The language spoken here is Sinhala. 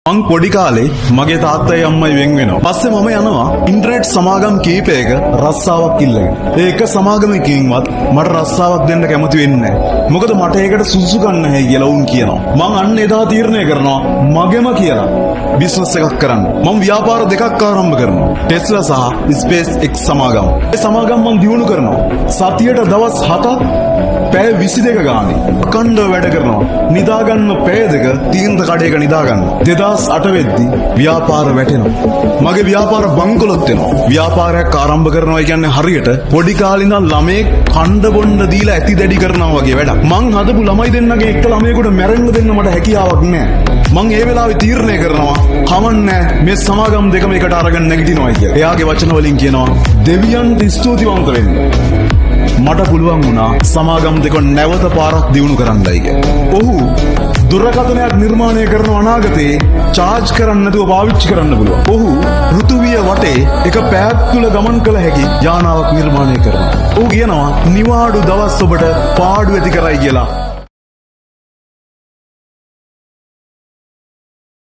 මං පොඩි කාලේ මගේ තාත්තයි අම්මයි වෙන් වෙනවා. පස්සේ මම යනවා ඉන්ටර්නෙට් සමාගම් කීපයක රස්සාවක් ඉල්ලගෙන. ඒ එක සමාගමකින්වත් මට රස්සාවක් දෙන්න කැමති වෙන්නේ නැහැ. මොකද මට ඒකට සුදුසුකම් නැහැ කියලා වුන් කියනවා. මං අන්න එදා තීරණය කරනවා මගෙම කියලා බිස්නස් එකක් කරන්න. මං ව්‍යාපාර දෙකක් ආරම්භ කරනවා. ටෙස්ලා සහ ස්පේස් එක්ස් සමාගම. ඒ සමාගම් මං දියුණු කරනවා. සතියට දවස් 7ක් පැය 22 ගානේ අඛණ්ඩව වැඩ කරනවා. නිදා ගන්න පැය 2 තීන්ත කඩේක නිදා ගන්නවා. 2008 වෙද්දි ව්‍යාපාර වැටෙනවා. මගේ ව්‍යාපාර බංකොලොත් වෙනවා. ව්‍යාපාරයක් ආරම්භ කරනවා කියන්නේ හරියට පොඩි කාලේ ඉඳන් ළමයෙක් කණ්ඩ බොන්න දීලා ඇති දැඩි කරනවා වගේ වැඩක්. මං හදපු ළමයි දෙන්නගේ එක ළමයෙකුට මැරෙන්න දෙන්න මට හැකියාවක් නෑ. මං ඒ වෙලාවේ තීරණය කරනවා කමන්නෑ, මේ සමාගම් දෙකම එකට අරගෙන නැගිටිනවා කියලා. එයාගේ වචන වලින් කියනවා, දෙවියන්ට ස්තුතිවන්ත වෙන්න. මට පුළුවන් වුණා සමාගම් දෙක නැවත පාරක් දියුණු කරන්නයි කියලා. ඔහු දුරකථනයක් නිර්මාණය කරන අනාගතේ චාර්ජ් කරන්න නැතුව පාවිච්චි කරන්න පුළුවන්. ඔහු පෘථුවිය වටේ එක පැයක් තුල ගමන් කළ හැකි යානාවක් නිර්මාණය කරනවා. ඔහු කියනවා නිවාඩු දවස් ඔබට පාඩු ඇති කරයි කියලා.